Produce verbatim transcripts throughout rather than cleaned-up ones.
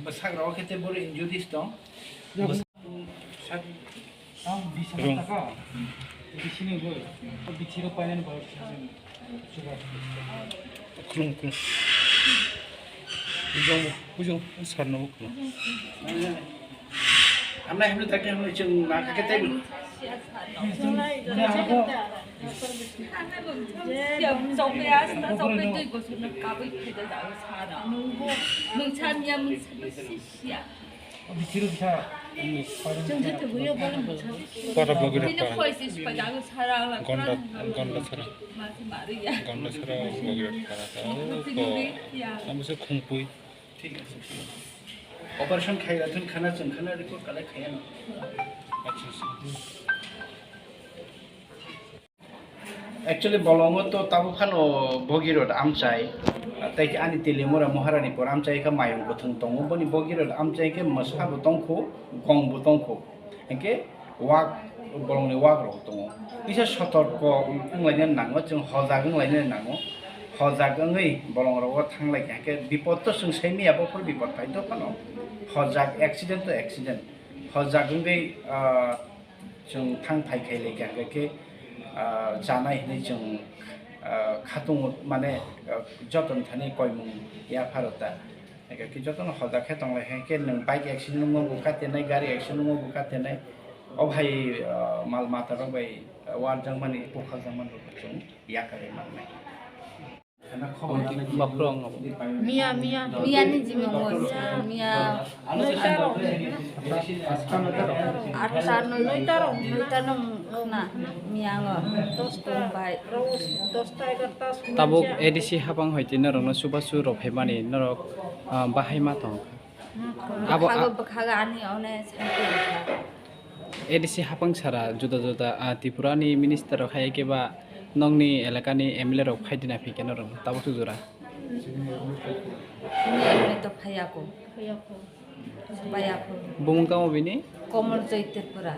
Bwsakro khe tei boro injuries tong. Bwsak-, ang bish hajar taka, bisini bo, o bichiro painani bahai. Khulum, khulum. Bujung, bujung, sarno khulum. Hamnai, hamnai, tak, hamnai, chwng ma kha khe tei. Para bagwi para. Gonda, Gonda sara. Gonda sara bagwi para ta. Ang bisa khungpui. Thik ase, thik ase. Operation khaira thun khana chwng khana report collect khaya no. Acha, acha. Actually, bolongo to tabuk phano Bogirot amchai, tei ani Teliamura Maharani por amchai khe mayung kwthwng tongo. Boni Bogirot amchai khe mwsa bo tongkho, gong bo tongkho. Hinkhe wak, bolongni wak rok tongo. Kisa sotorko wnglaina nango, chwng hojak wnglaina nango. Hojak wngwi bolong rogo thanglai kha, hinkhe bipod to chwng sai manya, bophor bipod phai to phano. Hojak, accident to accident. Hojak wngwi, ah, chwng thang phai khai lai kha, hwnkhe, ah, chanai hinwi chwng, ah, khatung mane, ah, joton thani koimung yapharo ta. Hwnkhe jotono hojak khe tong lai kha, hwnkhe nwng bike accident wngma bo katenai, gari accident wngma bo katenai. O bhai, ah, mal mata rok bai, ah, warjakmani, bukhaljakmani rok chwng yakarwi mannai. Baphrang abo. Miya, miya. Miya ni jimung bo sa, miya. Noita rok. Atta, noita rok. Noita rok na, miya ngo. Dosta, bai. Rose, dosta, egarta. Tabuk A D C hapang hoite norokno chubachu rok phaimani norok, ah, bahai ma tong kha. Abo bwkhago, a- bwkhago ani one santi bwkha. A D C hapang sara juda juda, ah, Tripura ni minister rok hai khe ba nokni elaka ni M L A rok phai dina phi khe norok tabuk jora. Ni M L A to phaiya ko. Phaiya ko. Phaiya ko. Bumung tamo bini? Komol Joy Tripura.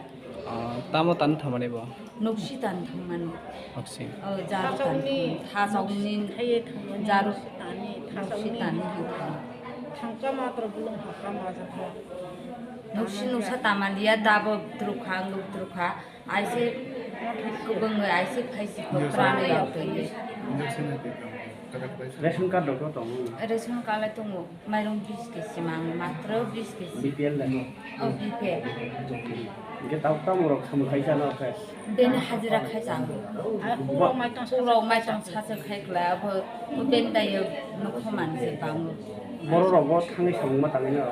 Ah, tamo tan thamani bo? Nuksi tan thangmani. Nuksi. Oh, jaru tan thangmani. Thasokni jaru. Nuksi tani thangmani. Thangka matro bulung hakka majak. Nuksi nuksa tamaliya dabo drukha, luk drukha. Aise kubung, aise phaisi ko prana yatoi. Ration card rok tongo? Ration card lai tongo. Mairung bis kg mango, matro bis kg. B P L da? Oh, B P L. Hingke tamo rok samung khai chana khe? Bini hajira khai chana. Bo- Pura maitang sacha khai kla, abo bini dayo nokho manse bango. Borok rok bo thangwi samung ma tangwi no?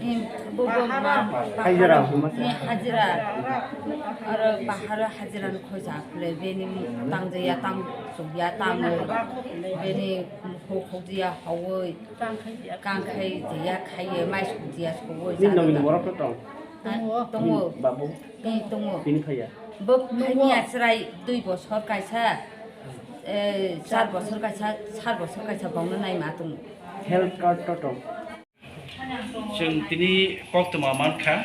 Em, bo- bo- ma- Hajira bahar- huma se? Ni hajira. Aro bahar hajira no khoi jak le, bini tang jaya tang suk ya tang, bini ho khok jaya hoi. Kang khai jaya khai ye, mai suk jaya suk ye. Ni nogni borok to tong? Ha? Tongo. Babu? Ni tongo. Tini phaiya? Bo phaiya chwrai dui bosor kaisa, eh, char bosor kaisa, sar bosor kaisa bongno nai ma tongo. Health card to tong? Chwng tini koktwma mankha,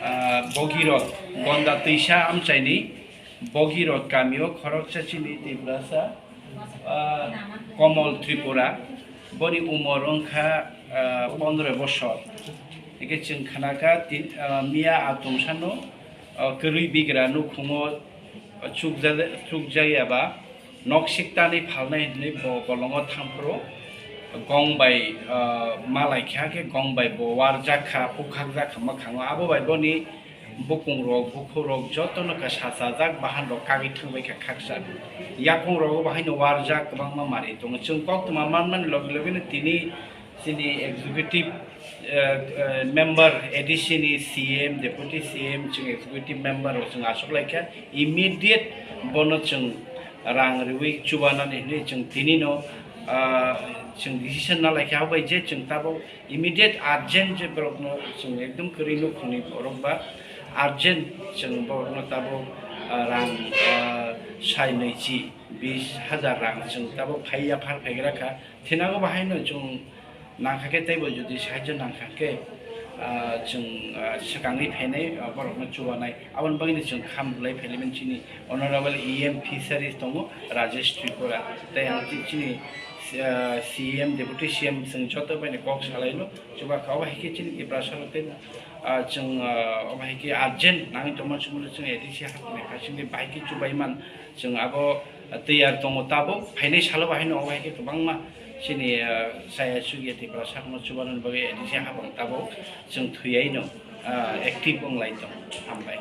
ah, Bogirot, Gonda twisa amchaini Bogirot kamio khoroksa chini Tiprasa, ah, Komol Tripura, boni umor wngkha, ah, pondro bosor. Hingke chwng khnakha tin-, ah, miya a tungsano, ah, kwrwi bigra nukhungo chukjak-, chukjakya ba nok siktani phalnai hinwi bo bolongo thangphuru gong bai, ah, malaikha khe gong bai bo warjakha, bukhakjakha mwkhango. Abo bai boni bukung rok, bukhuk rok jotono khe sachajak, bahan rok kagwi thangbai kha khaksa. Yakung rogo bahaino warjak kwbangma manwi tongo. Chwng koktwma manmani logi logino tini chini executive, eh, eh, member, A D C ni C M, deputy C M, chwng executive member rok chwng achuk lai kha. Immediate bono chwng rang riwi chubanani hinwi chwng tinino, ah, chwng decision na lai kha, abo bai je chwng tabuk immediate urgent je borokno chwng ekdom kwrwi nukhungni borok ba urgent chwng borokno tabuk, ah, rang, ah, sai nwichi bis hajar rang chwng tabuk phai yaphar phaigra kha. Thinago bahaino chwng nangkha khe teibo jodi sahajyo nangkha khe, Ah, chwng, ah, swkangwi phainai, ah, borokno chubanai. Aboni bagwino chwng kham rwlai phailaimani chini Honorable E M Fisheries tongo, Rajesh Tripura. Tei ang chi-, chini, ah, C M, Deputy C M chwng joto baino kok salaino. Chubakha obo hai khe chini Tiprasa rok tei, ah, chwng, ah, obo hai khe urgent nangwi tongmani somono chwng A D C hakni phaisingni bahai khe chubaiman. Chwng abo tiyar tongo tabuk. Phainai salo bahaino obo hai khe kwbangma chini, ah, chaya chukya Tiprasa rokno chubanani bagwi A D C hapang tabuk chwng thwiyaino, ah, active wnglai tong. Hambai.